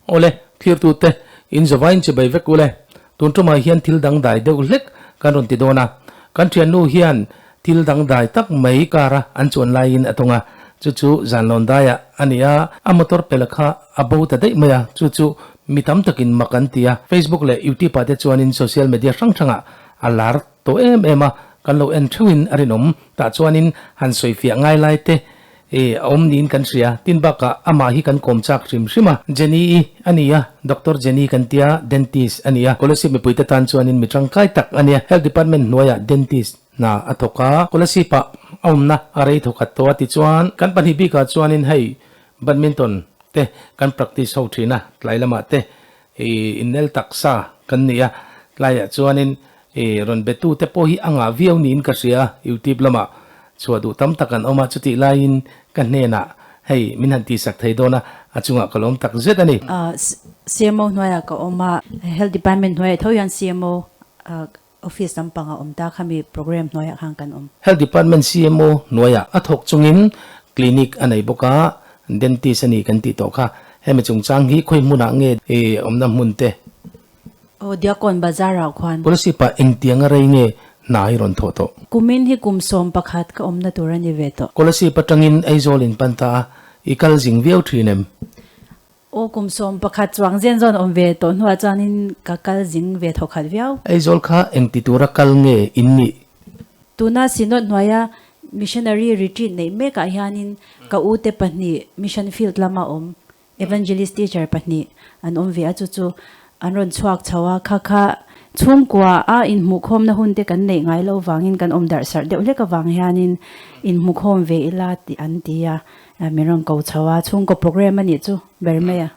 Awle, thirtute, in zawvain chibai vek ule. Tun tumah hian thil dangdai deuh hlek kan rawn ti dawn a. Kan thiannu hian thil dangdai tak mai kara an chuan laiin a tawng a, chu chu zanlawn daiah a ni a, a motor pela kha a bo ta daih mai a, chu chu mi tam takin mak an ti a. Facebook leh YouTube ah te chuanin social media hrang hrangah a lar tawh em em a, kan lo en theuhin a rinawm. Tah chuanin han sawifiah ngai lai te E, a awm niin kan hria. Tin bakah amah hi kan kawm chak hrim hrim a. Jenny-i a ni a, Doctor Jenny kan tia, dentist a ni a. Kolasib mipuite tan chuanin mi tangkai tak a nia. Health Department hnuaiah dentist hna a thawk a. Kolasib-ah a awmna a rei thawkhat tawh a tichuan kan pahnih bikah chuanin hei badminton te kan practice ho thin a, tlai lamah te i innel taksa kan ni a. Tlaiah chuanin I rawn betute pawh hi a ngah viau niin ka hria a, YouTube lamah chhuah duh tam tak an awm a, chutih laiin ka hnenah hei min han tihsak thei dawn a, a chungah ka lawm tak zet a ni. CMO hnuaiah ka awm a, Health Department hnuaiah tho hian CMO office lampangah awm ta khami program hnuaiah khan kan awm. Health Department CMO hnuaiah a thawk chungin clinic a nei bawk a, dentist a ni kan tih tawh kha. Hemi chungchang hi khawi hmunah nge awmna hmun te? Aw Diakon Bazar ah khuan. Policy pah engtiang a rei nge hna hi rawn thawh tawh? Kumin hi kum 11 ka awmna tur a ni ve tawh. Policy patangin Aizawl in pan ta a, i kal zing viau thin em? Aw kum 11 chuang zen zawn awm ve tawh hnuah chuanin ka kal zing ve thawkhat viau. Aizawl kha engti tura kal nge in nih? Tuna Synod hnuaia Missionary Retreat neih mekah hianin ka ute pahnih Mission Field lama awm Evangelist teacher pahnih an awm ve a, chu chu an rawn chhuak chho a, kha kha chhungkua a inhmuhkhawmna hun te kan neih ngai loh vangin kan awm darh sarh deuh hlek avang hianin inhmukhawm ve ila tih an ti a, min rawn ko chho a, chhungkaw program a nih chu ber mai a.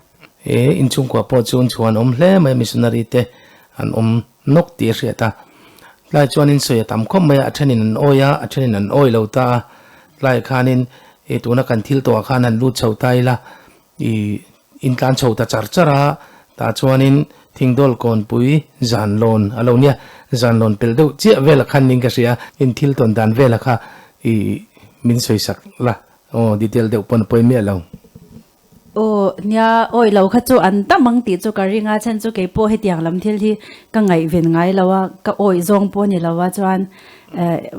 He inchhungkua pawh chu chhuan awm hle mai, missionary te an awm nawk tih a hriat a, tlai chuanin sawi a tam khawp mai a, a thenin an awi a, a thenin an awi lo ta a, tlai khanin I tuna kan thil tawhah khan han lut chho ta ila, i intlan chho ta char char a, tah chuanin Thingdawl kawnpui zanlawn a lo nia, zanlawn pel deuh chiah velah khan ning ka hria, in thil tawn dan velah kha i min sawisak la, aw detail deuh pawn a pawi miah lo. Aw, nia, awi lo kha chu an tam ang tih chu ka ring a, chhan chu kei pawh hetiang lam thil hi ka ngaihven ngai lo a, ka awih zawng pawh a ni lo a, chuan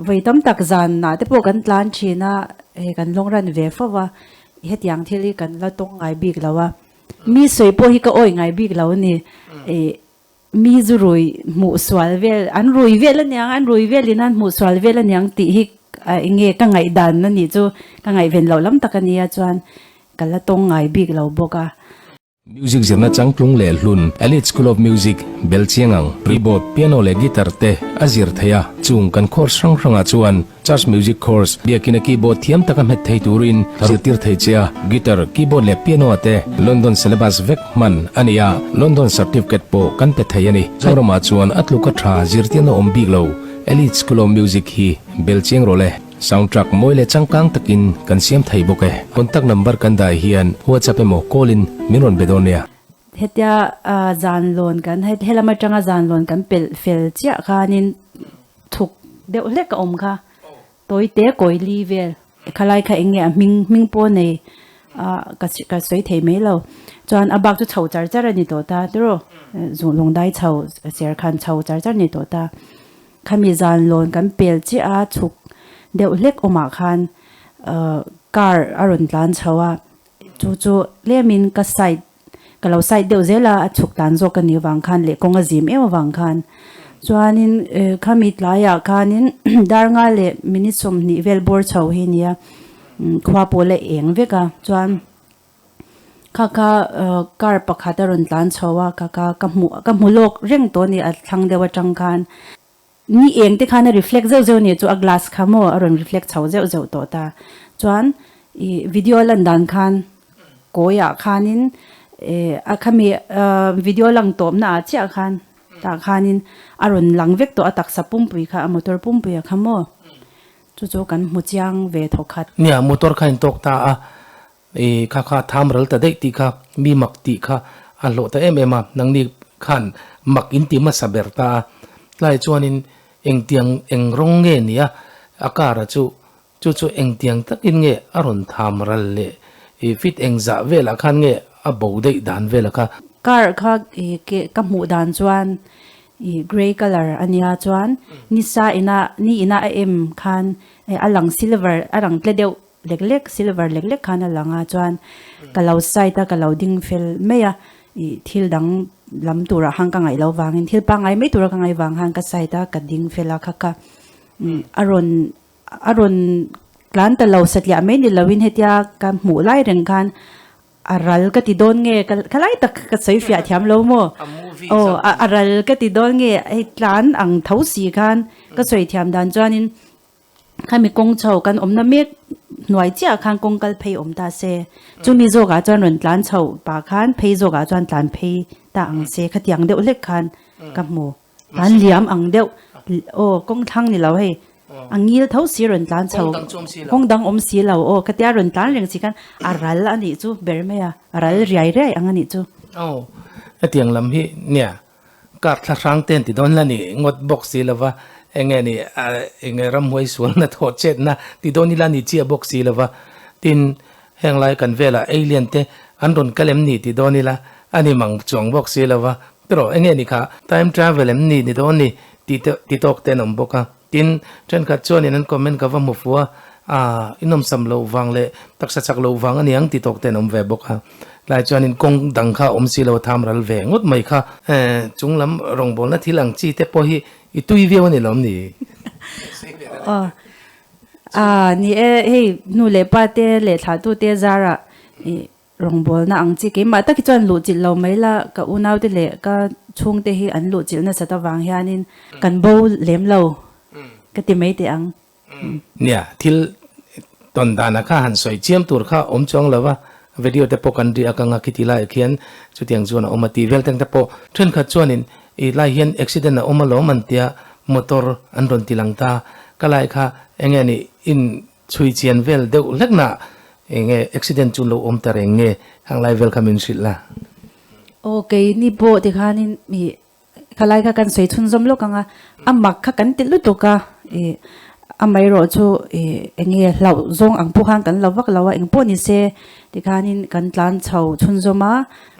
vawi tam tak zan ah te pawh kan tlan thin a, hei kan lawng ran ve fo a, hetiang thil hi kan la tawng ngai bik lo a, mi sawi pawh hi ka awih ngai bik lo a ni, ih mi zu rui hmuh sual vel, an rui vel aniang, an rui velin an hmuh sual vel aniang tih hi enge ka ngaihdan a nih chu ka ngaihven loh lam tak a nia chuan ka la tawng ngai bik lo bawk a. Music zirna changtlung leh hlun Elite School of Music, Belchiangang, keyboard, piano leh guitar te a zir thei a, chung kan course hrang hrangah chuan Church Music Course, biakina keyboard thiam taka hmet thei turin zirtir thei che a, guitar, keyboard leh piano ah te London syllabus vek hman a ni a, London certificate pawh kan pe thei a ni. Zoramah chuan a tluka tha zirtirna awm bik lo, Elite School of Music hi bel chiang rawh le. Soundtrack mawi leh changkang takin kan siam thei bawk e. Contact number kan dah hian WhatsApp emaw call in min rawn be dawn nia. Hetia zanlawn kan helam atanga zanlawn kan pelh fel chiah khanin Thuk deuh hlek a awm kha. Tawi te kawi li vel. Khalai kha eng nge a hming hming pawh nei a ka ka sawi thei mai lo. Chuan a bak chu chho char char a ni tawh ta tiraw. Zung lungdai chho ser khan chho char char a ni tawh ta. Khami zan lawn kan pel chiah a chhuk deuh hlek awmah khan car a rawn tlan chho a. Chu chu tlemin ka side Ka lo side deuh zel a, a chhuk tlan zawk ka nih avang khan leh kawng a zim em avang khan. Chuanin khami tlaiah khanin dar nga leh minute 20 vel bawr chho hi nia khua pawh la eng vek a. Chuan kha kha car pakhat a rawn tlan chho a, kha kha ka hmu ka hmu lawk reng tawh a ni a thlang deuh atang khan. Ni eng te khan a reflect zeuh zeuh a nih chu a glass kha maw a rawn reflect chho zeuh zeuh tawh ta. Chuan ih video lan dan khan kawiah khanin eh a khami video lang tawpna ah chiah khan tah khanin a rawn lang vek tawh a taksa pumpui kha a motor pumpui ah kha maw chu chu kan hmu chiang ve thawk khat. Nia motor kha in tawk ta a ih kha kha tham ral ta daih tih kha mi mak tih kha a hlawh ta em em a, nangni khan mak in ti hmasa ber ta a, tlai chuanin engtiang eng rawng nge nia a car a chu chu chu engtiang takin nge a rawn tham ral leh ih fit engzah velah khan nge a bo daih dan vel a kha. Car kha ke ka hmuh dan chuan i grey colour a nia chuan nisa ina ni ina a em khan a lang silver a lang tle deuh lek lek silver lek lek khan a lang a chuan ka lo side a ka lo ding fel mai a i thil dang lam turah khan ka ngaih loh vangin thil pangngai mai tura ka ngaih vang khan ka side a ka ding fel a kha ka a rawn a rawn tlan ta lo satliah mai ni loin hetia ka hmuh lai reng khan A ral ka ti dawn nge ka khalai tak ka sawi fiah thiam lo maw? Aw a ral ka ti dawn nge hei tlan ang tho si khan ka sawi thiam dan chuanin khami kawng chho kan awmna mek hnuai chiah khan kawng kal phei awm ta se chumi zawkah chuan rawn tlan chho pah khan phei zawkah chuan tlan phei ta ang se khatiang deuh hlek khan ka hmu. Tlan liam ang deuh aw kawng thlang ni lo hei a ngil tho si rawn tlan chho kawng dang awm si lo aw ka tia rawn tlan reng si khan a ral a nih chu ber mai a a ral riai riai ang a nih chu. Aw hetiang lam hi nia kar thla hrang ten ti dawn la ni ngawt bawk si lo va enge ni enge ramhuai sualna thawh chetna ti dawn ila ni chiah bawk si lo va tin heng lai kan velah alien te an rawn kal em ni ti dawn ila a ni mang chuang bawk si lo va Erawh enge ni kha time travel em ni ni dawn ni tih te ti tawk te an awm bawk a. Tin, thenkhat chuanin an comment ka va hmu fu a, aah i nawmsam loh vang leh taksa chak loh vang a niang ti tawk te an awm ve bawk a. Tlai chuanin kawng dang kha awm si lo a tham ral ve ngawt mai kha. Chung lam rawngbawlna thil ang chi te pawh hi i tui viau a ni lawm ni? Aw, aah ni e, hei nu leh pa te leh thlahtu te zarah i Rawngbawlna ang chi keimah tak hi chuan luhchilh lo mai la, ka unaute leh ka chhungte hi an luhchilh nasat avang hianin kan bo lem lo ka ti mai teh ang. Nia, thil tawn dana kha han sawi chiam tur kha awm chuang lo va, video te pawh kan riak anga khiti laiah khian chutiang chuan a awm a tih vel teng te pawh thenkhat chuanin i lai hian accident a awm alawm an tia motor an rawn ti lang ta, ka lai kha enge ni in Chhui chian vel deuh hlek na enge accident chu lo awm ta reng nge hang lai vel kha min hrilh la. Aw keini pawh tikhanin mi khalai kha kan sawi chhunzawm lawk ang a, a mak kha kan ti lutuk a, ih amaherawh chu ih enge hlauh zawng ang pawh khan kan lo vak lo a, engpawh ni se tikhanin kan tlan chho chhunzawm a,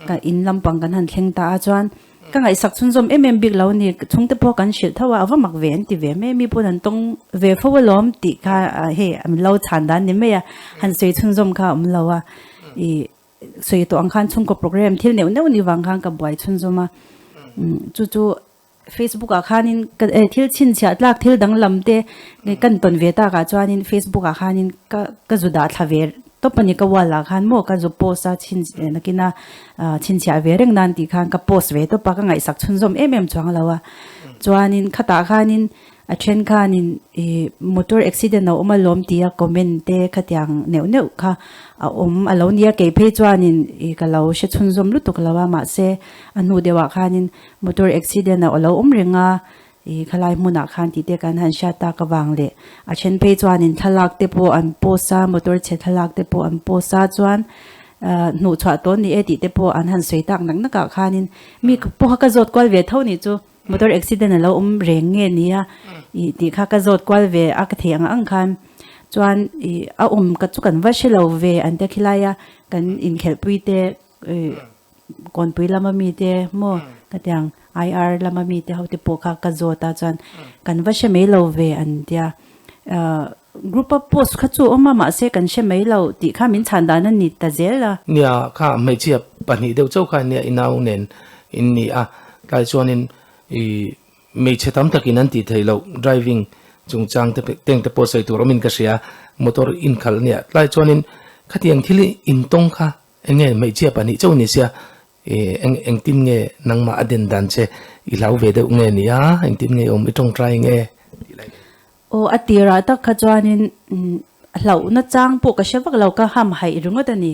ka in lampang kan han thleng ta a chuan Ka ngaihsak chhunzawm em em bik lo a ni. Chhungte pawh kan hrilh tho a, a va mak ve an ti ve mai a, mi pawn an tawng ve fo alawm tih kha hei an lo chhan dan ni mai a, han sawi chhunzawm kha a awm lo a. Ih sawi tawh ang khan chhungkaw program thil neuh neuh ni vang khan ka buai chhunzawm a. Chu chu Facebook ah khanin ka thil chhinchhiah tlak thil danglam te kan tawn ve takah chuanin Facebook ah khanin ka ka zu dah thla ve tawp a ni ka wall ah khan maw ka zu post a chhin nakina Chhinchhiah ve reng nan tih khan ka post ve tawp a, ka ngaihsak chhunzawm em em chuang lo a. Chuanin khatah khanin a then khanin ih motor accident a awm alawm tia comment te khatiang neuh neuh kha a awm a lo nia. Kei phei chuanin ih ka lo hre chhunzawm lutuk lo a, mahse a hnu deuhah khanin motor accident a lo awm reng a, ih khalai hmunah khan tih te kan han hriat tak avang leh a then phei chuanin thlalak te pawh an post a, motor chhe thlalak te pawh an post a chuan ahh hnuhchhuah tawn ni e tih te pawh an han sawi tak nak nak ah khanin mi pawha ka zawt kual ve tho nih chu motor accident a lo awm reng nge nia ih tih kha ka zawt kual ve a ka theih ang ang khan chuan ih a awm ka chu kan va hre lo ve an tia khilai a kan inkhelhpui te ih Kawnpui lama mite maw ka tiang IR lama mite ho te pawh kha ka zawt a chuan kan va hre mai lo ve an tia group a post kha chu awm a mahse kan hre mai lo tih kha min chhan dan a ni ta zel a. Nia kha hmeichhia pahnih deuh chauh kha nia i nau nen in ni a tlai chuanin i Hmeichhe tam takin an tih theih loh driving chungchang te teng te pawh sawi tur awmin ka hria motor inkhalh nia tlai chuanin khatiang thil intawng kha Enge hmeichhia pahnih chauh ni sia i eng engtin nge nangmah a den dan che i hlau ve deuh nge nia engtin nge i awm i tawngtai nge tih lai. Aw a tirah tak kha chuanin hlauhna chang pawh ka hre vak lo ka ham haih ringawt a ni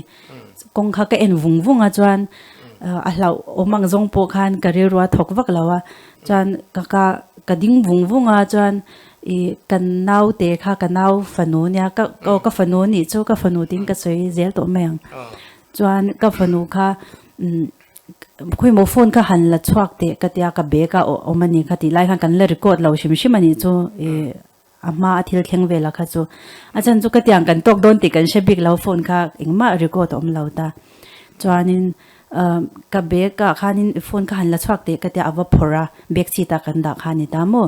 kawng kha ka en vung vung a chuan a hlauh awm ang zawng pawh khan ka rilru a thawk vak lo a chuan ka ka ka ding vung vung a chuan I kan naute kha ka nau fanu nia ka aw ka fanu nih chu ka fanu tiin ka sawi zel tawh mai ang. Chuan ka fanu kha umm khawimaw phone kha han la chhuak teh ka tia ka bag a awm a ni kha tih lai khan kan la record lo hrim hrim a nih chu i a hma a thil thleng vel a kha chu. A chhan chu ka tiang kan tawk dawn tih kan hre bik lo phone kha engmah record a awm lo ta. Chuanin ka bag ah khanin phone kha han la chhuak teh ka tia a va phawrh a, bag seat ah kan dah kha a ni ta maw.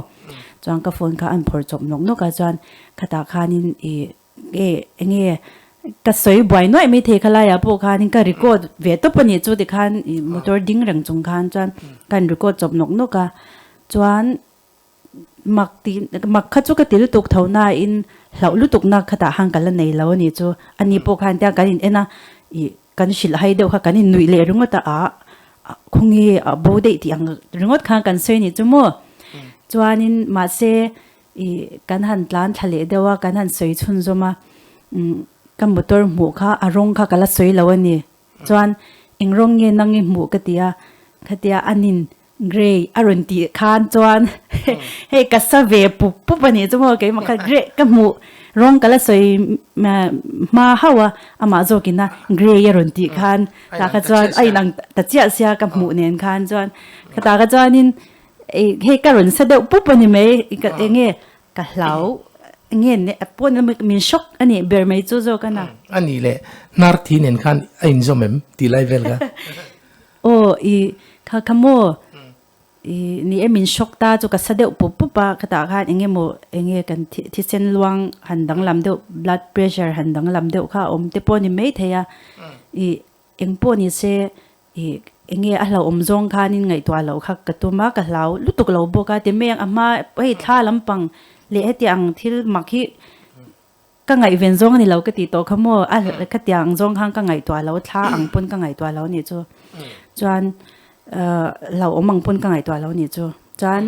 Chuan ka phone kha an phawrh chawp nawk nawk a, chuan khatah khanin ih e eng nge ka sawi buai nuaih mai thei kha laiah pawh khanin ka record ve tawp a nih chu tikhan ih motor ding reng chung khan chuan ka han record chawp nawk nawk a, chuan Mak ti mak kha chu ka ti lutuk tho nain hlauh lutuk na khatah khan ka la nei lo a nih chu. Ani pawh khan tiang kan in en a, ih kan hrilh hai deuh kha kan in nuih leh ringawt a, ah khawnge a bo daih tih ang ringawt khan kan sawi a nih chu maw. Chuanin mahse ih kan han tlan thla leh deuh a, kan han sawi chhunzawm a, umm ka motor hmuh kha a rawng kha ka la sawi lo a ni. Chuan eng rawng nge nang i hmuh ka ti a, khatia anin Grey a rawn tih khan chuan hei ka sa ve pup pup a nih chu maw keimah kha grey ka hmuh rawng ka la sawi hma hauh a amah zawkin a grey a rawn tih khan tah kha chuan a inang ta chiah sia ka hmuh nen khan chuan tah kha chuanin hei ka rawn sa deuh pup a ni mai eng nge ka hlau nge ne pawn min shock a nih ber mai chu zawk a na. A nih leh hnar thi nen khan a inzawm em tih lai vel kha. Aw i kha kha maw i ni e min shock ta chu ka sa deuh pup pup a khatah khan eng emaw eng nge kan thisen luang han danglam deuh blood pressure han danglam deuh kha a awm te pawh a ni mai thei a i eng pawh ni se i eng nge a hlauhawm zawng khanin ngaihtuah loh kha ka tum a ka hlau lutuk lo bawk a ti mai ang a hma hei thla lampang leh hetiang thil mak hi Ka ngaihven zawng a ni lo ka tih tawh kha maw, a ka tiang zawng khan ka ngaihtuah lo, thla ang pawn ka ngaihtuah lo nih chu. Chuan hlauhawm ang pawn ka ngaihtuah lo nih chu. Chuan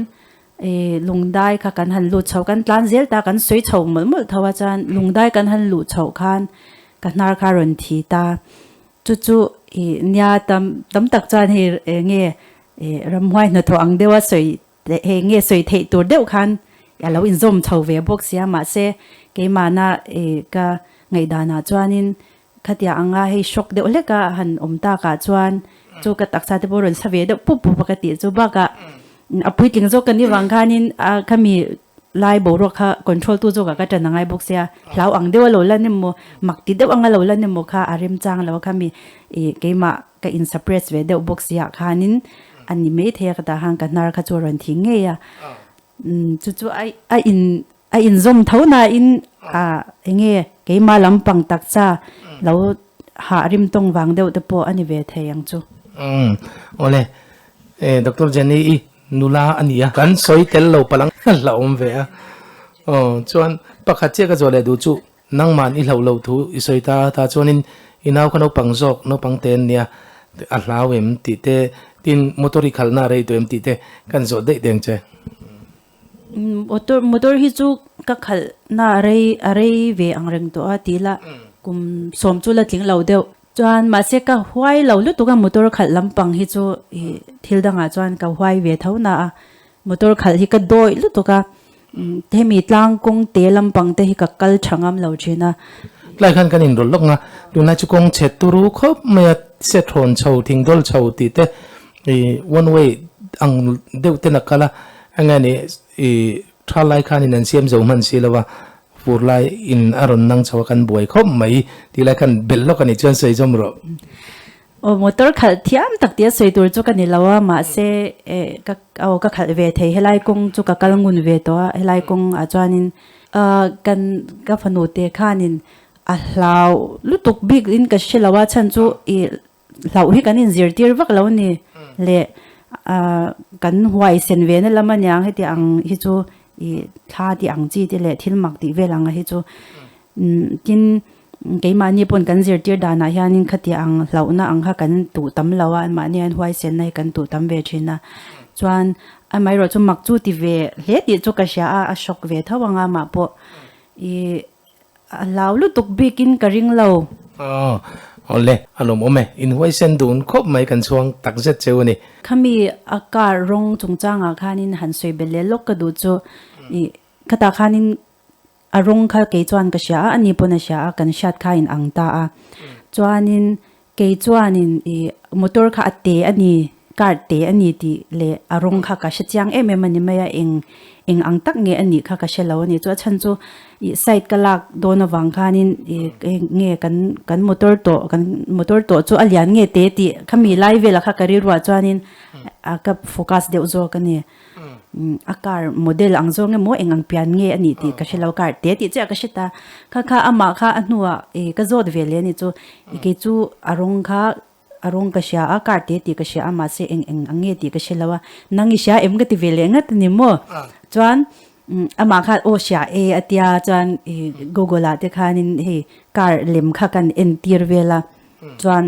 lungdai kha kan han lut chho, kan tlan zel ta, kan sawi chho mawlh mawlh tho a, chuan lungdai kan han luh chhoh khan ka hnar kha a rawn thi ta. Chu chu nia tam tam tak chuan hei eng nge ramhuai hnathawh ang deuha sawi Hei nge sawi theih tur deuh khan a lo inzawm chho ve bawk sia mahse keimahna ka ngaihdanah chuanin khatia anga hei shock deuh hlek a han awm takah chuan chu ka taksa te pawh rawn sa ve deuh pup pup a ka tih chu bakah a puitling zawk ka ni vang khanin a khami lai boruak kha control tu zawkah ka ṭan angai bawk sia hlau ang deuh a lo lan emaw mak ti deuh anga lo lan emaw kha a remchang lo a khami keimah ka in suppress ve deuh bawk sia khanin a ni mai thei a ka tah khan ka hnar kha chu a rawn thing ngei a chu chu a a in a inzawm tho nain a eng nge keimah lampang taksa lo hah rim tawng vang deuh te pawh a ni ve thei ang chu. Umm awle e Doctor Jenny i nula a ni a kan sawi tel lo palang la awm ve a aw chuan pakhat chiah ka zawh leh duh chu Nangman i hlauh loh thu i sawi ta ta chuanin i nau kha naupang zawk, naupang te an nia, a hlau em tih te, tin motor i khalhna a rei tawh em tih te kan zawh daih deng che. Motor motor hi chu ka khalhna a rei a rei ve ang reng tawh a tih lah kum sawm chu la tling lo deuh. Chuan mahse ka huai lo lutuk a motor khalh lampang hi chu ih thil dangah chuan ka huai ve tho na a, motor khalh hi ka dawih lutuk a. Hemi tlang kawng te lampang te hi ka kal tha ngam lo thin a. Tlai khan kan inrawlh lawk nga, tunlai chu kawng chhe turu khawp mai a, set hawn chho, thing dawl chho tih te ih one way ang deuh ten a kal a, enge ni ih tha lai khanin an siam zo hman si lo a, fur lai in a rawn nang chho a kan buai khawp mai tih lai khan belh lawk a nih chuan sawi zawm rawh. Aw motor khalh thiam tak tia sawi tur chu ka ni lo a mahse eh ka aw ka khalh ve thei helai kawng chu ka kal ngun ve tawh a helai kawng ah chuanin ah kan ka fanu te khanin a hlau lutuk bik in ka hre lo a chhan chu ih hlauh hi kan inzirtir vak lo a ni leh ah kan huai sen ve na lam aniang heti ang hi chu ih thla tih ang chi te leh thil mak tih vel ang hi chu tin Keimahni pawn kan zirtir danah hianin khati ang hlauhna ang kha kan tuh tam lo a, anmahni hian huaisenna hi kan tuh tam ve thin a. Chuan amaherawh chu mak chu ti ve hle tih chu ka hria a, a shock ve tho ang a amah pawh i a hlau lutuk bikin ka ring lo. Aw awle, a lawmawm e, in huaisen dun khawp mai kan chhuang tak zet cheu a ni. Khami a car rawng chungchangah khanin han sawi belh leh lawk ka duh chu i khatah khanin A rawng kha kei chuan ka hria a, ani pawn a hria a, kan hriat kha in ang ta a. Chuanin kei chuanin i motor kha a te a ni, car te a ni tih leh a rawng kha ka hre chiang em em a ni mai a, eng eng ang tak nge a nih kha ka hre lo a ni. Chu a chhan chu ih side ka lak dawn avang khanin ih eng nge kan kan motor tawh kan motor tawh chu a lian nge te tih khami lai velah kha ka rilruah chuanin a ka focus deuh zawk a ni. A car model ang zawng emaw eng ang pian nge a nih tih ka hre lo car te tih chiah ka hre ta. Kha kha amah kha a hnuah ih ka zawt ve leh a ni chu ih kei chu a rawng kha A rawng ka hria a, car te tih ka hria a, mahse eng eng ang nge tih ka hre lo a, nang i hria em ka ti ve leh ngat a ni maw? Chuan amah khan aw hria e a tia chuan i google ah te khanin hei car lem kha kan en tir vel a, chuan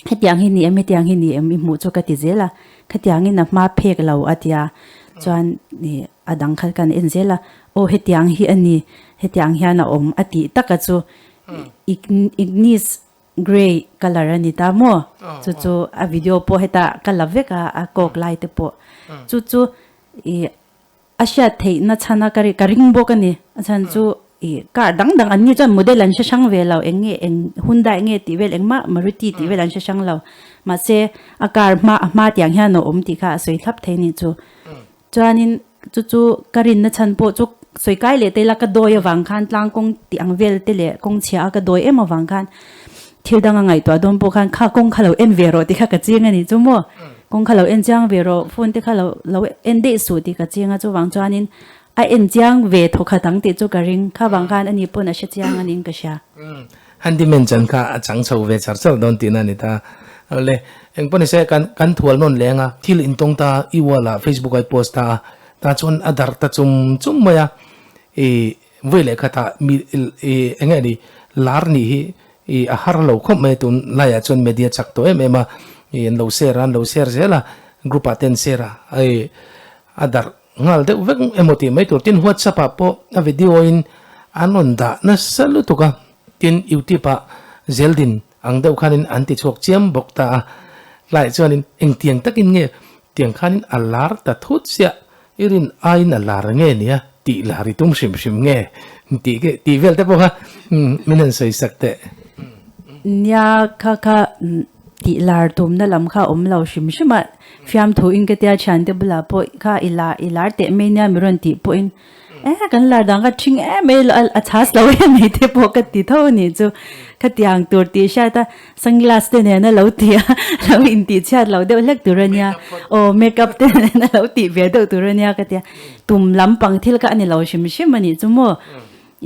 hetiang hi ni em hetiang hi ni em i hmuh chu ka ti zel a, khatiangin a hma phek lo a tia, chuan i a dang kha kan en zel a, aw hetiang hi a ni, hetiang hian a awm a tih taka chu ignis Grey colour a ni ta maw? Chu chu a video pawh hetah ka la vek a, a kawk lai te pawh. Chu chu ih a hriat theih na chhan a ka ka ring bawk a ni. A chhan chu ih car dang dang an ni chuan model an hre hrang ve lo, eng nge eng Hyundai nge tih vel engmah Maruti tih vel an hre hrang lo. Mahse a car hma a hma tiang hian a awm tih kha a sawi thlap thei a nih chu. Chuanin chu chu ka rinna chhan pawh chu sawi kai leh te ila ka dawi avang khan tlang kawng tih ang vel te leh kawng chhia a ka dawi em avang khan thil dang a ngaihtuah dawn pawh khan kha kawng kha lo en ve rawh tih kha ka ching a ni chu maw kawng kha lo en chiang ve rawh phone te kha lo lo en daih suh tih ka ching a chuvang chuanin a en chiang ve thawkhat ang tih chu ka ring kha vang khan ani pawn a hre chiang a niin ka hria. Handyman chan kha a chang chho ve char char dawn tihna a ni ta. Awle, engpawh ni se kan kan thual nawn leng a, thil intawng ta i wall ah Facebook ah i post ta a, tah chuan a darh ta chum chum mai a, i vawi leh khatah mi i eng nge ni lar nih hi i a har lo khawp mai a, tun laiah chuan media chak tawh em em a, i an lo share a, an lo share zel a, group ah te an share a, i a darh Nghal deuh vek emaw tih mai tur tin WhatsApp ah pawh a video in an rawn dah nasa lutuk a, tin YouTube ah zeldin ang deuh khanin an ti chhuak chiam bawk ta a, tlaiah chuanin engtiang takin nge tiang khanin a lar ta thut chiah i rin aiin a lar nge nia tih lar i tum hrim hrim nge tih tih vel te pawh kha min han sawi sak teh. Nia kha kha Tih lar tumna lam kha a awm lo hrim hrim a, fiamthu in ka tia thiante bulah pawh kha i la i lar teh mai nia mi rawn tih pawhin eh kan lar dan kha thing em mai lo a chhas lo em mai te pawh ka ti tho a nih chu khatiang tur tih hriat a sunglass te nena lo tih a lo intih chhiat lo deuh hlek tur a nia aw makeup te nena lo tih ve deuh tur a nia ka tia tum lampang thil kha a ni lo hrim hrim a nih chu maw.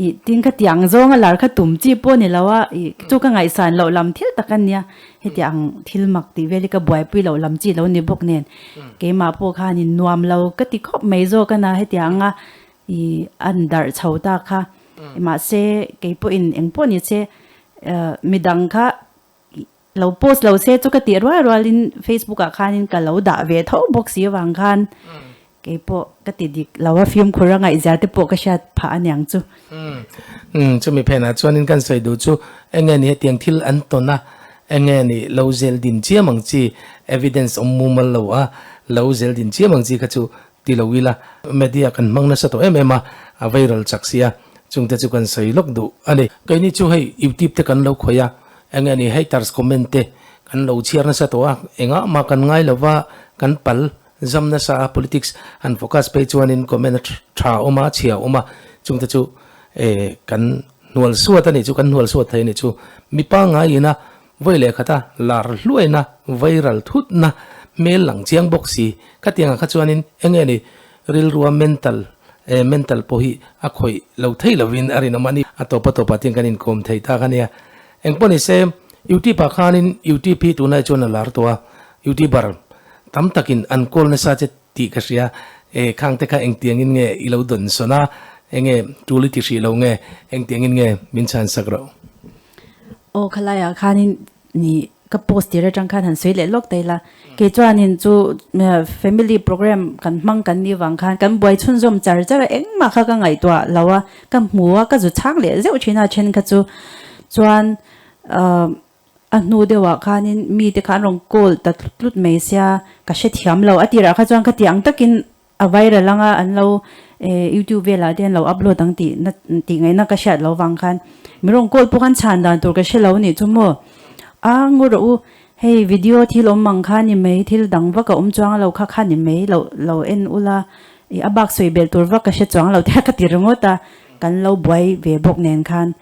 Ih tin kha tiang zawnga lar kha tum chi pawh ni lo a, ih chu ka ngaihsan loh lam thil tak a nia, hetiang thil mak tih vel hi ka buaipui loh lam chi lo ni bawk nen keimah pawh khanin nuam lo ka ti khawp mai zawk a na hetianga ih an darh chho ta kha mahse kei pawhin eng pawh ni se midang kha Lo post lo se chu ka tih rual rualin Facebook ah khanin ka lo dah ve tho bawk si avang khan kei pawh ka ti dik lo a, fimkhur a ngaihzia te pawh ka hriat phah aniang chu. Umm chumi phenah chuanin kan sawi duh chu enge ni hetiang thil an tawn a, enge ni lo zel din chiam ang chi evidence awm mumal lo a, lo zel din chiam ang chi kha chu ti lo ila media kan hmang nasa tawh em em a, a viral chak si a, chungte chu kan sawi lawk duh a ni. Keini chu hei YouTube te kan lo khawih a, Eng nge ni haters comment te kan lo chhiar nasa tawh a, engah mah kan ngai lova kan pal zam nasa a, politics han focus phei chuanin comment a tha awm a, chhia awm a, chungte chu eh kan hnual suat a nih chu, kan hnual suat thei a nih chu. Mipa ngaiin a vawi leh khat a, lar hluaina, viral thutna hmel lang chiang bawk si, khatiangah kha chuanin eng nge ni rilrua mental eh mental pawh hi a khawih lo thei lovin a rinawm a ni. A tawpa tawpah tin kan inkawm thei tak a nia. Engpawh ni se, YouTube ah khanin YouTube hi tunlai chuan a lar tawh a, YouTuber tam takin an call nasa che tih ka hria. Eh khang te kha engtiangin nge i lo dawn sawn a, enge tul i ti hrih lo nge, engtiangin nge min chhan sak rawh. Aw khalaiah khanin ni Ka post tir atang khan han sawi leh lawk ta ila, kei chuanin chu family program kan hmang kan nih vang khan kan buai chhunzawm char char a, engmah kha ka ngaihtuah lo a, ka hmu a, ka zu chhang leh zeuh thin a then kha chu. Chuan a hnu deuhah khanin mite kha an rawn call ta tlut tlut mai sia, ka hrethiam lo. A tirah kha chuan ka tih ang takin A viral anga an lo YouTube velah te an lo upload ang tih na tih ngaihna ka hriat lo vang khan mi rawn call pawh khan chhan dan tur ka hre lo nih chu maw a ngu rawh u hei video thil awm ang kha ni mai thil dang vak a awm chuang lo kha kha ni mai lo lo en ula I a bak sawi belh tur vak ka hre chuang lo te ka ti ringawt a, kan lo buai ve bawk nen khan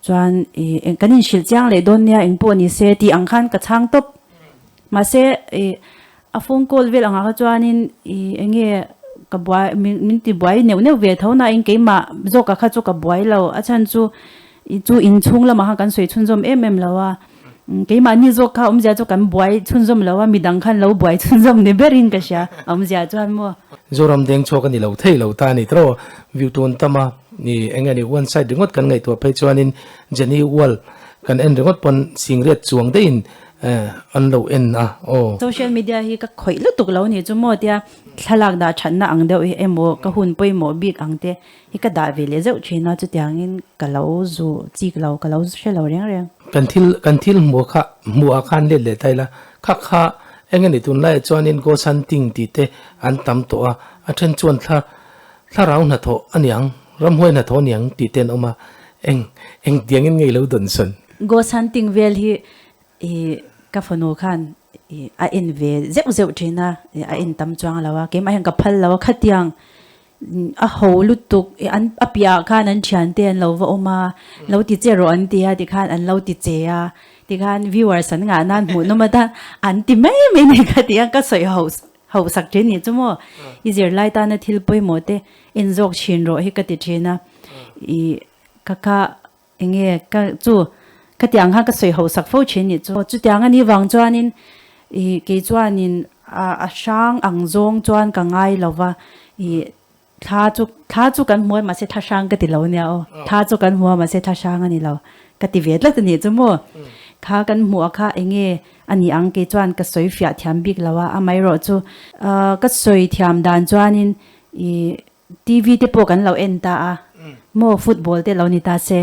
chuan i eng kan inhrilh chiang leh dawn nia eng pawh ni se tih ang khan ka chhang tawp. Mahse i a phone call vel angah kha chuanin i eng nge ka buai min min ti buai neuh neuh ve tho nain keimah zawkah kha chu ka buai lo a chhan chu i chu inchhung lamah khan kan sawi chhunzawm em em lo a. Keimahni zawk kha awmzia chu kan buai chhunzawm lo a, midang khan lo buai chhunzawm ni berin ka hria, awmzia chuan maw? Zoram deng chhuak a ni lo thei lo ta a ni tawh, view tun tam a ni eng nge ni one side ringawt kan ngaihtuah phei chuanin Jenny Wall kan en ringawt pawn singriat chuang deihin an lo en a aw. Social media hi ka khawih lutuk lo ni chu maw tia thlalak dah thatna ang deuh hi emaw ka hun pawimawh bik ang te hi ka dah ve leh zeuh thin a, chutiangin ka lo zu chik lo, ka lo hre lo reng reng. Kan thil kan thil hmuh kha hmuh ah khan let leh ta ila, kha kha eng nge ni tunlaiah chuanin ghost hunting tih te an tam tawh a, a then chuan thla thlarau hnathawh a niang, ramhuai hnathawh a niang tih te an awm a, eng eng tiangin nge i lo dawn sawn? Ghost hunting vel hi i ka fanu khan i a en ve zeuh zeuh thin a, a en tam chuang lo a, keimah hian ka phal lo a, khatiang A ho lutuk i an a piahah khan an thiante an lo va awm a, lo ti che rawh an ti a tikhan an lo ti che a, tikhan viewers an ngah nan hmuh nawm atan an ti mai mai nei kha tih a ka sawi ho ho sak thin nih chu maw i zirlai tana thil pawimawh te en zawk thin rawh hi ka ti thin a, i ka ka enge ka chu khatiang khan ka sawi ho sak fo thin nih chu chutiang a nih vang chuanin i kei chuanin a a hrang ang zawng chuan ka ngai lo va i thla chu thla chu kan hmu a mahse thla hrang ka ti lo nia aw thla chu kan hmu a mahse thla hrang a ni lo ka ti ve tlat a nih chu maw kha kan hmuh a kha enge a ni ang kei chuan ka sawi fiah thiam bik lo a amaherawh chu ka sawi thiam dan chuanin i TV te pawh kan lo en ta a, maw football te lo ni ta se,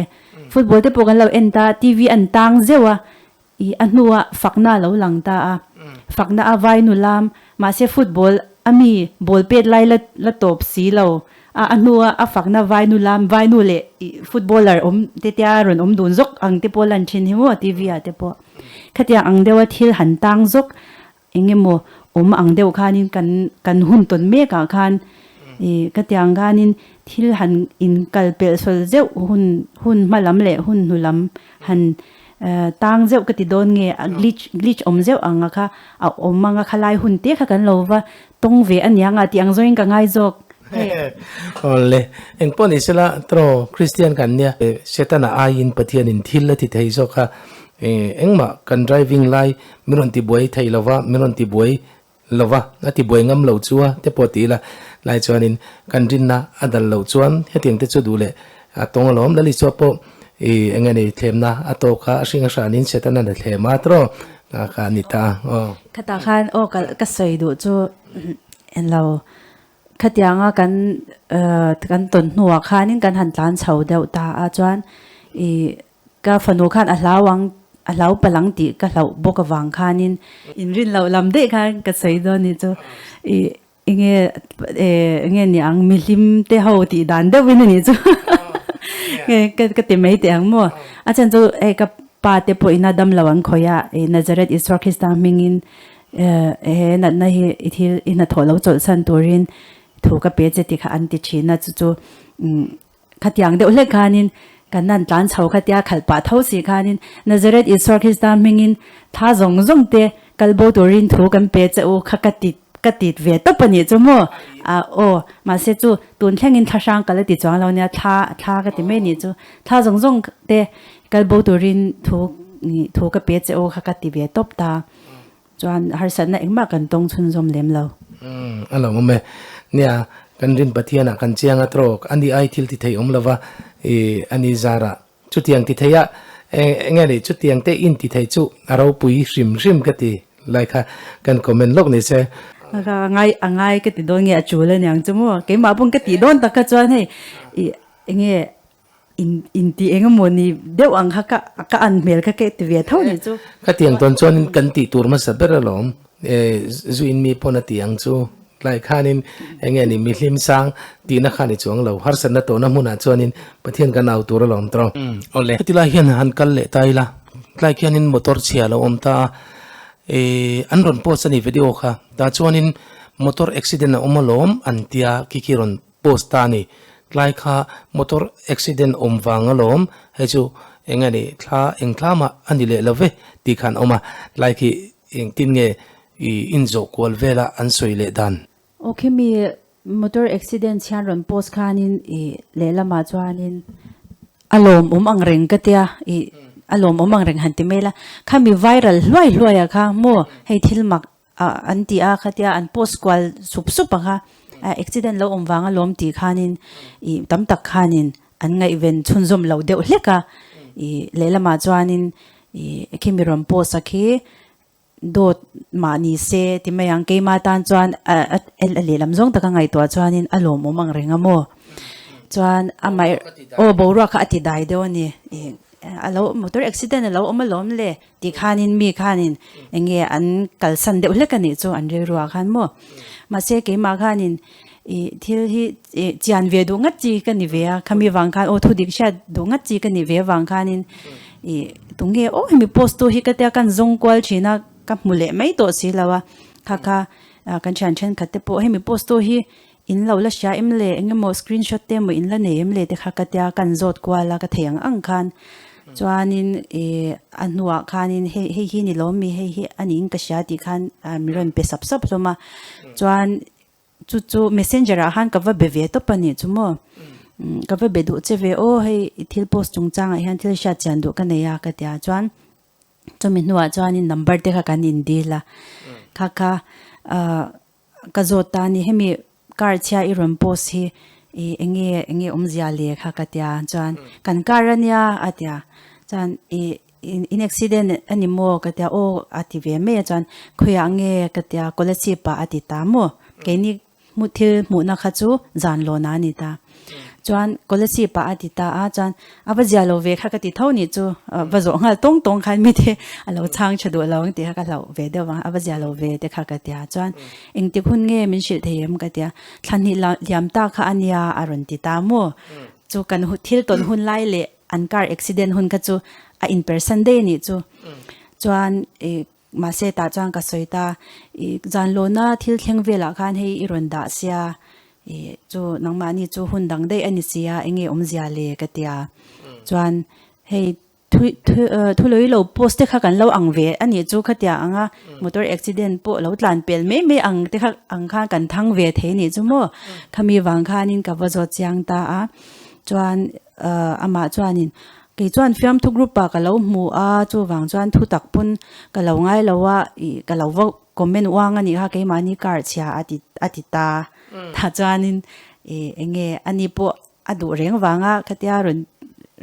football te pawh kan lo en ta a, TV an tang zeuh a, ih a hnua fakna a lo lang ta a, fakna a vai nu lam, mahse football a mi ball pet lai la la tawp si lo a, a hnua a fakna vai nu lam, vai nu leh ih footballer awm te tia rawn awm dun zawk ang te pawh lan thin hi maw TV ah te pawh khatiang ang deuha thil han tang zawk Eng emaw awm ang deuh khanin kan kan hun tawn mek ah khan ih ka tiang khanin thil han in kal pelh sawl zeuh hun hun hma lam leh hun hnu lam han tang zeuh ka ti dawn nge a glitch glitch awm zeuh ang a kha a awm ang a khalai hun te kha kan lo va tawng ve a niang a tih ang zawngin ka ngai zawk hei. Awle, engpawh ni sela tawng Kristian kan nia, Setana aiin Pathianin thil a ti thei zawk a, engmah kan driving lai Min rawn ti buai thei lo va, min rawn ti buai lo va, a ti buai ngam lo chu a te pawh ti ila, lai chuanin kan rinna a dal loh chuan hetiang te chu duh leh a tawng alawm. Lali chua pawh i eng nge ni thlemna a tawk a, a hring a hranin Setana na thlem a tawh kha a ni ta aw. Khatah khan aw ka ka sawi duh chu englo khatianga kan kan tawn hnuah khanin kan han tlan chho deuh ta a chuan i Ka fanu khan a hlau ang, a hlau palh ang tih ka hlauh bawk avang khanin inrin loh lam daih khan ka sawi dawn ni chu i enge enge ni ang mihlim te ho tih dan deuhin a nih chu nge ka ka ti mai teh ang maw a chhan chu hei ka pa te pawh ina dam lo an khawih a i Nazareth Isua Krista hmingin he natna hi i thil i hnathawh lo chawlhsan turin thu ka pe che tih kha an ti thin a chu chu Khatiang deuh hlek khanin kan han tlan chho khatia khalh pah tho si khanin Nazareth Isua Krista hmingin thla zawng zawng te kal bo turin thu kan pe che u kha ka ti ka ti ve tawp a nih chu maw? Ah aw mahse chu tun thlengin thla hrang ka la ti chuang lo nia thla thla ka ti mai nih chu thla zawng zawng te kal bo turin thu thu ka pe che u kha ka ti ve tawp ta. Chuan harsatna engmah kan tawng chhunzawm lem lo. Umm a lo awm e. Nia, kan rin Pathianah kan chiang a trawk. Ani ai thil ti thei awm lova i ani zarah chutiang ti thei a eng nge ni chutiang te in ti thei chu a ropui hrim hrim ka ti lai kha kan comment lawk ni se. A ngai a ngai ka ti dawn nge a chul aniang chu maw keimah pawh ka tih dawn tak kha chuan hei i enge In in ti eng emaw ni deuh ang kha ka ka an hmel kha ka ti ve tho ni chu. Ka tiang tawn chuan kan tih tur hmasa ber alawm. E zu in mi pawn a ti ang chu. Tlai khanin eng nge ni mi hlim sang tihna kha ni chuang lo. Harsatna tawhna hmunah chuanin Pathian kan au tur alawm tawh. Awle. Heti lai hian han kal leh ta ila. Tlai khianin motor chhia a lo awm ta a. E an rawn post a ni video kha. Tah chuanin. motor accident a awm alawm an tia khi khi rawn post ta a ni. Tlai kha motor accident awm vang alawm hei chu eng nge ni thla eng thla mah a ni leh lo ve tih khan a awm a, tlai khi engtin nge i inzawh kual vela an sawi leh dan. Aw khimi motor accident chhian rawn post khanin i lehlamah chuanin a lawmawm ang reng ka tia i a lawmawm ang reng han ti mai la, khami viral hluai hluai ah kha maw hei thil mak ah an ti a khatia an post kual sup sup ang kha accident lo awm vang a lawm tih khanin i tam tak khanin an ngaihven chhunzawm lo deuh hlek a i lehlamah chuanin i khimi rawn post a khi Dawt mah ni se ti mai ang, keimah tan chuan a lehlam zawng taka ngaihtuah chuanin a lawmawm ang reng a maw? Chuan amah aw boruak kha a ti dai deuh a ni, a lo motor accident a lo awm alawm le tih khanin mi khanin eng nge an kalsan deuh hlek a nih chu an rilruah khan maw? Mahse keimah khanin ih thil hi chian ve duh ngat chi ka ni ve a, khami vang khan aw thudik hriat duh ngat chi ka ni ve avang khanin ih tunge aw hemi post tu hi ka tia kan zawng kual thin a, ka hmu leh mai tawh si lo a, kha kha kan thian thenkhat te pawh hemi post tu hi in lo la hria em le eng emaw screenshot te emaw in la nei em le te kha ka tia kan zawt kual a ka thei ang ang khan chuanin ih a hnuah khanin hei hei hi ni lawm mi hei hi a niin ka hria tih khan mi rawn pe sap sap hlawm a chuan Chu chu messenger ah khan ka va be ve tawp a nih chu maw. Ka va be duh che ve aw hei i thil post chungchang ah hian thil hriat chian duh ka nei a ka ti a chuan chumi hnuah chuanin number te kha kan in dil a kha kha ah ka zawt ta a ni hemi car chhia i rawn post hi i eng nge eng nge awmzia le kha ka ti a chuan kan car a nia a ti a chuan i In accident a ni maw? Ka tia, aw a ti ve mai a chuan khawiah nge ka tia, Kolasib ah a ti ta maw? Keini hmu thil hmuhna kha chu zan lawn ah a ni ta. Chuan Kolasib ah a ti ta a chuan a va zia lo ve kha ka ti tho nih chu va zawh nghal tawng tawng khan mite a lo chhang tha duh lo ang tih kha ka hlauh ve deuh vang a va zia lo ve te kha ka tia chuan engtik hun nge min hrilh thei em ka tia, thla hnih liam ta kha a nia a rawn ti ta maw? Chu kan thil tawn hun lai leh an car accident hun kha chu a in persan daih a nih chu chuan ih mahse tah chuan ka sawi ta ih zan lawna thil thleng velah khan hei i rawn dah sia ih chu nangmahni chu hun dang daih a ni sia eng nge awmzia le ka tia chuan hei thu thu thu lawih lo post te kha kan lo ang ve a nih chu khatia anga motor accident pawh lo tlan pel mai mai ang te kha ang khan kan thang ve thei a nih chu maw khami vang khanin ka va zawt chiang ta a chuan. Amah chuanin, Kei chuan fiamthu group ah ka lo hmu a, chuvang chuan thu tak pawn ka lo ngai lo a, ih ka lo va comment uang a nih kha keimahni car chhia a ti a ti ta. Tah chuanin ih eng nge ani pawh a duh reng vanga khatia rawn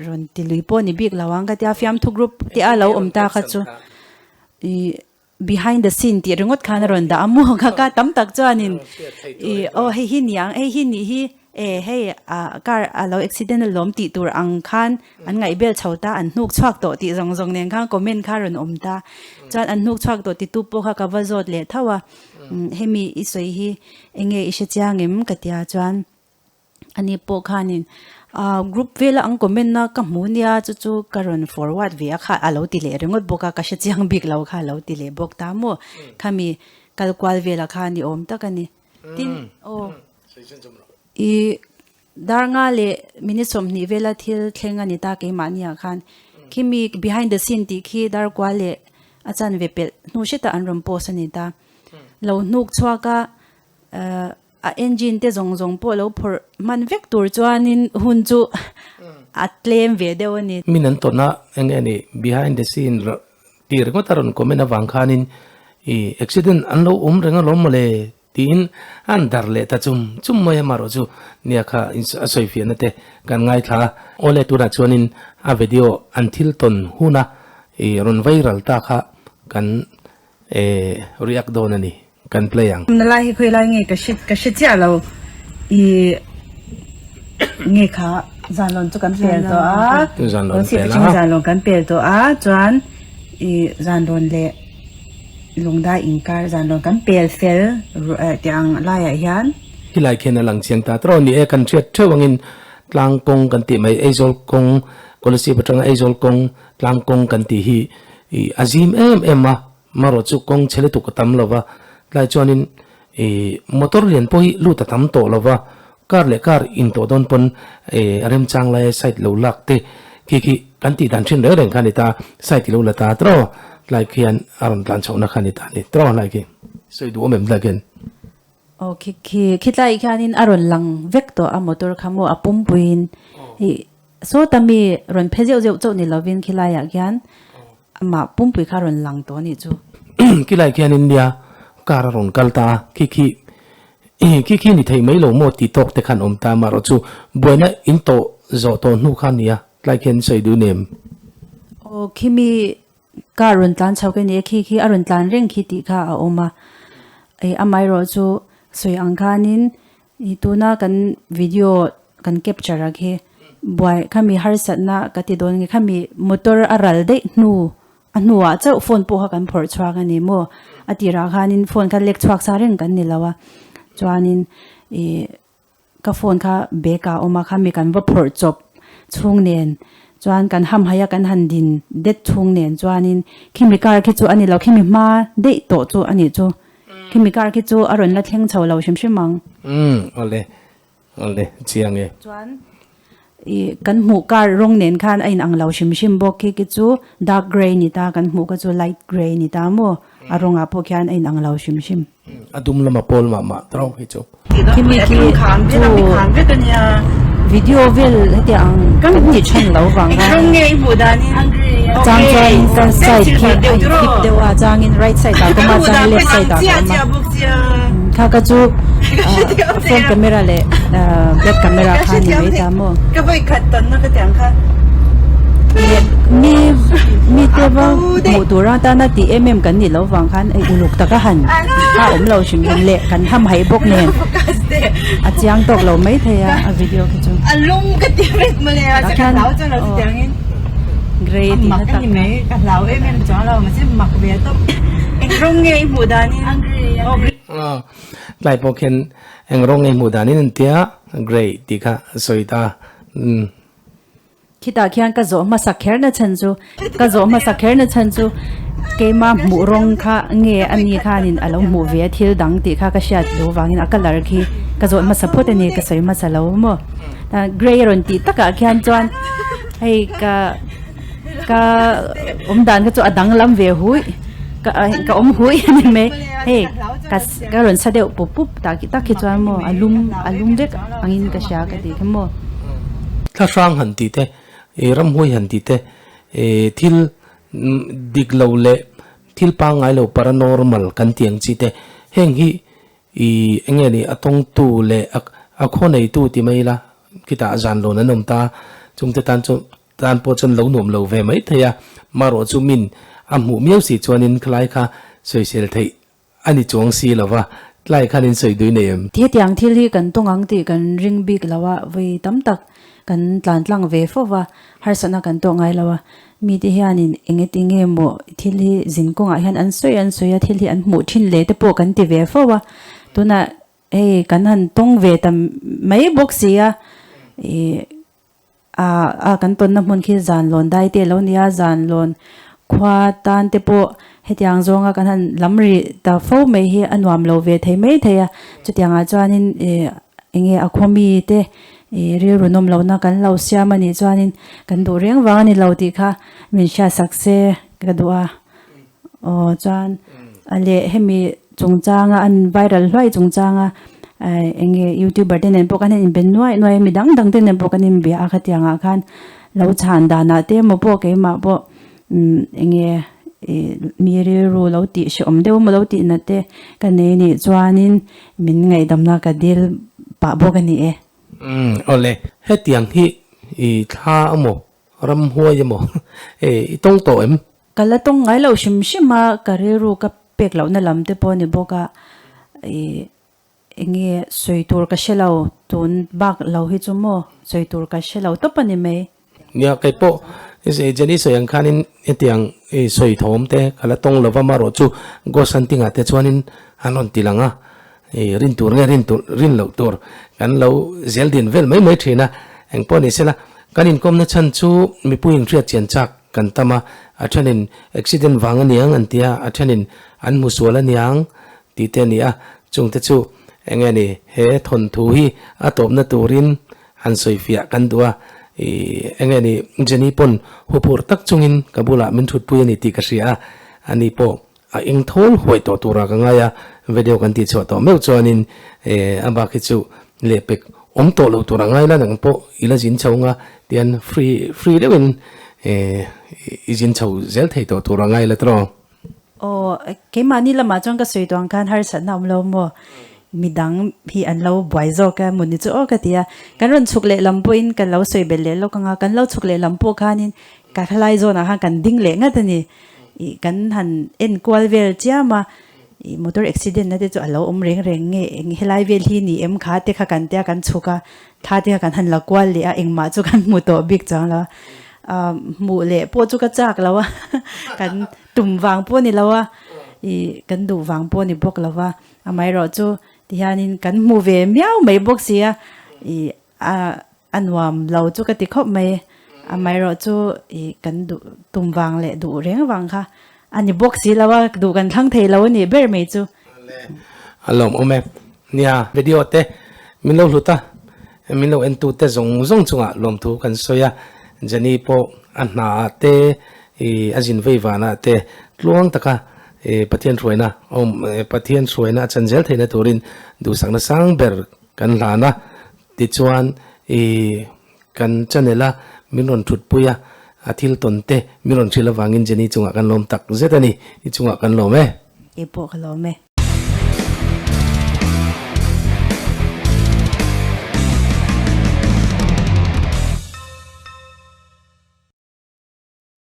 rawn ti lui pawh ni bik lo ang khatia fiamthu group te a lo awm ta kha chu ih behind the scene tih ringawt khan a rawn dah a maw kha ka tam tak chuanin ih aw hei hi niang hei hi nih hi e hei ah car a lo accident a lawm tih tur ang khan an ngaih bel chho ta an hnuk chhuak tawh tih zawng zawng nen khan comment kha a rawn awm ta chuan an hnuk chhuak tawh titu pawh kha ka va zawt leh tho a hemi i sawi hi eng nge i hre chiang em ka tia chuan. Ani pawh khanin ah group vela an comment na ka hmu nia chu chu ka rawn forward ve a kha a lo ti leh ringawt bawk a ka hre chiang bik lo kha a lo ti leh bawk ta maw khami kal kual velah khan ni awm tak a ni tin aw i dar nga leh minute 20 vela thil thleng a ni ta keimahni ah khan khimi behind the scene tih khi dar kual leh a chanve pelh hnu hretah an rawn post a ni ta lo hnuk chhuak a. A engine te zawng zawng pawh lo phawrh hman vek tur chuanin hun chu a tlem ve deuh a ni. Min an tawn a, eng nge ni behind the scene tih ringawt a rawn comment avang khanin i accident an lo awm reng alawm mawle tiin an dar leh ta chum chum mai a marawh chu nia kha a sawi fiahna te kan ngaithla a. Awle tunah chuanin a video an thil tawn huna i rawn viral ta kha kan E react dawn a ni, kan play ang. Na lai hi khawi lai nge ka hre ka hre chiah lo i nge kha zanlawn chu kan pel tawh a Zanlawn pel a. Zanlawn kan pel tawh a chuan i zanlawn leh lungdai inkar zanlawn kan pel fel tih ang laiah hian. Khilai khian a lang chiang ta tawh ni e, kan hriat theuh angin tlang kawng kan tih mai Aizawl kawng Kolasib atanga Aizawl kawng tlang kawng kan tih hi I a zim em em a, marawh chu kawng chhe lutuk a tam lo va, tlai chuanin I motor lian pawh hi lut a tam tawh lo va, car leh car in tawh dawn pawn a remchang laia side lo lak te khi khi kan tih dan thin reng reng kha a ni ta, side i lo la ta tawh tlai khian a rawn tlan chhohna kha a ni ta a ni tawh tlai khi sawi duh awm em tlai khian. Aw khi khi khitlai khianin a rawn lang vek tawh a motor kha maw a pumpuiin i sawta mi rawn phe zeuh zeuh chauh ni lovin khilaiah khian Amah pumpui kha rawn lang tawh a nih chu. Khilai khianin nia car a rawn kal ta a, khi khi khi khi ni thei mai lo maw tih tawk te khan awm ta amaherawh chu buaina in tawh zawh tawh hnu kha nia tlai khian sawi duh nem. Aw khimi car rawn tlan chho ka ni a, khi khi a rawn tlan reng khi tih kha a awm a, amaherawh chu sawi ang khanin I tuna kan video kan capture a khi buai khami harsatna ka ti dawn nge khami motor a ral daih hnu a hnuah chauh phone pawh kha kan phawrh chhuak a ni maw a tirah khanin phone kha lek chhuak sa reng kan ni lo a chuanin ih ka phone kha bag ah a awm a khami kan va phawrh chawp chhung nen chuan kan hamhaih a kan han din det chhung nen chuanin khimi car khi chu a ni lo khimi hma daih tawh chu a nih chu. Khimi kar khi chu a rawn la thleng chho lo hrim hrim ang. Umm awle awle chiang e. Chuan i kan hmuh kar rawng nen khan a inang lo hrim hrim bawk khi khi chu dark grey ni ta kan hmuh kha chu light grey ni ta maw a rawngah pawh khian a inang lo hrim hrim. A dum lama pawl mah mah tawk khi chu. Khimi khi chu video vel hetiang ang kan ti than lo vang a chang chuan kan side khi a in flip deuh a changin right side ah ka awm a changin left side ah ka awm a kha kha chu front camera leh back camera kha a ni mai ta maw mi mi te va hmuh tur atana tih em em kan nih loh vang khan uluk taka han a awm lo hrim hrim leh kan ham haih bawk nen a chiang tawk lo mai thei a a video khi chu tah khian aw grey tih na tak Tlai pawh khian eng rawng nge hmuh danin an tia grey tih kha a sawi ta. Khitah khian ka zawh hmasa kher na chhan chu, ka zawh hmasa kher na chhan chu keima hmuh rawng kha nge a ni khanin a lo hmuh ve a thil dang tih kha ka hriat duh vangin a colour khi ka zawh hmasa phawt a ni ka sawi hmasa lo maw. Grey a rawn tih takah khian chuan hei ka ka awm dan kha chu a danglam ve hui ka ka awm hui a ni mai hei ka ka rawn sa deuh pup pup tak tak hi chuan maw a lum a lum vek angin ka hria ka tih kha maw. Thla hrang han tih te, ih ramhuai han tih te, ih thil dik lo leh thil pangngai lo paranormal kan tih ang chi te heng hi ih eng nge ni a tawngtu leh a a khaw neitu ti mai ila khitah zan lawn an awm ta chungte tan chuan Tan pawh chuan lo nuam lo ve mai thei a, marawh chu min a hmuh miau si chuanin khalai kha sawisel theih a ni chuang si lo va, tlai khan in sawi dui nei em? Hetiang thil hi kan tawng ang tih kan ring bik lo a, vawi tam tak kan tlan tlang ve fo va, harsatna kan tawh ngai lo a, mite hianin eng eti nge maw thil hi zin kawngah hian an sawi an sawi a, thil hi an hmuh thin leh te pawh kan ti ve fo a, tunah hei kan han tawng ve ta mai bawk si a, ih. A kan tawnna hmun khi zan lawn dai te lo nia, zan lawn khua tan te pawh hetiang zawnga kan han lam rih ta fo mai hi a nuam lo ve thei mai thei a. Chutiangah chuanin ih eng nge a khaw mi te ih rilru nawm lohna kan lo siam a nih chuanin kan duh reng vang a ni lo tih kha min hriatsak se ka duh a. Aw chuan a leh hemi chungchanga an viral hluai chungchanga eng nge youtuber te nen pawh kan han inbe nuai nuai a mi dang dang te nen pawh kan inbia a khatiang ah khan lo chhan danah te emaw pawh keimah pawh eng nge ih mi rilru lo tih hrehawm deuh emaw lo tih nat te ka nei nih chuanin min ngaihdamna ka dil pah bawk a ni e. Umm awle hetiang hi ih thla emaw ramhuai emaw i tawng tawh em? Ka la tawng ngai loh hrim hrim a, ka rilru ka pek lohna lam te pawh a ni bawk a, ih eng nge sawi tur ka hre lo, tun bak lo hi chu maw sawi tur ka hre lo tawp a ni mai. Nia, kei pawh Jenny sawi ang khanin hetiang sawi thawm te ka la tawng lova, amaherawh chu ghost hunting ah te chuanin an rawn ti lang a, ih rin tur nge rin tur rin loh tur kan lo zel din vel mai mai thin a, engpawh ni sela kan inkawmna chhan chu mipui inhriat chian chak Kan tam a, a thenin accident vang aniang an ti a, a thenin an hmu sual aniang tih te a ni a. Chungte chu eng nge ni he thawnthu hi a tawpna turin han sawifiah kan duh a, ih eng nge ni Jenny pawn huphurh tak chungin ka bulah min thutpui a ni tih ka hria a, ani pawh a eng thawl huai tawh turah ka ngai a, video kan tih chhuah tawh meuh chuanin eh a bak hi chu lehpek awm tawh lo tur a ngai la nang pawh i la zin chho nga tian free free deuhin eh i zin chho zel thei tawh tur a ngai la tawh. Aw, keimahni lamah chuan ka sawi tuang khan harsatna awm lo maw? Midang hi an lo buai zawk a, mawni chu aw ka ti a. Kan rawn chhuk leh lam pawhin kan lo sawi belh leh lawk ang a, kan lo chhuk leh lam pawh khanin ka thalai zawnah khan kan ding leh ngat a ni. Ih, kan han en kual vel chiam a, ih motor accident na te chu a lo awm reng reng nge, eng helai vel hi ni em kha te kha kan tia kan chhuk a, thla te kha kan han la kual leh a, engmah chu kan hmu tawh bik chuang lo a. Hmuh leh pawh chu ka chak lo a, kan tum vang pawh ni lo a, ih kan duh vang pawh ni bawk lo va, amaherawh chu tihianin kan hmu ve miau mai bawk si a, ih a a nuam lo chu ka ti khawp mai, amaherawh chu ih kan duh tum vang leh duh reng vang kha a ni bawk si lo a, duh kan thlang thei lo a nih ber mai chu. A lawmawm e. Nia, video te min lo hlut a, min lo entu te zawng zawng chungah lawmthu kan sawi a, Jenny pawh a hna ah te ih a zin vei van ah te tluang taka ih Pathian hruaina awm Pathian hruaina a chan zel theihna turin duhsakna sang ber kan hlan a, tichuan ih kan channel a min rawn thutpui a, a thil tawn te min rawn hrilh avangin Jenny chungah kan lawm tak zet a ni, i chungah kan lawm e. Keipawh ka lawm e.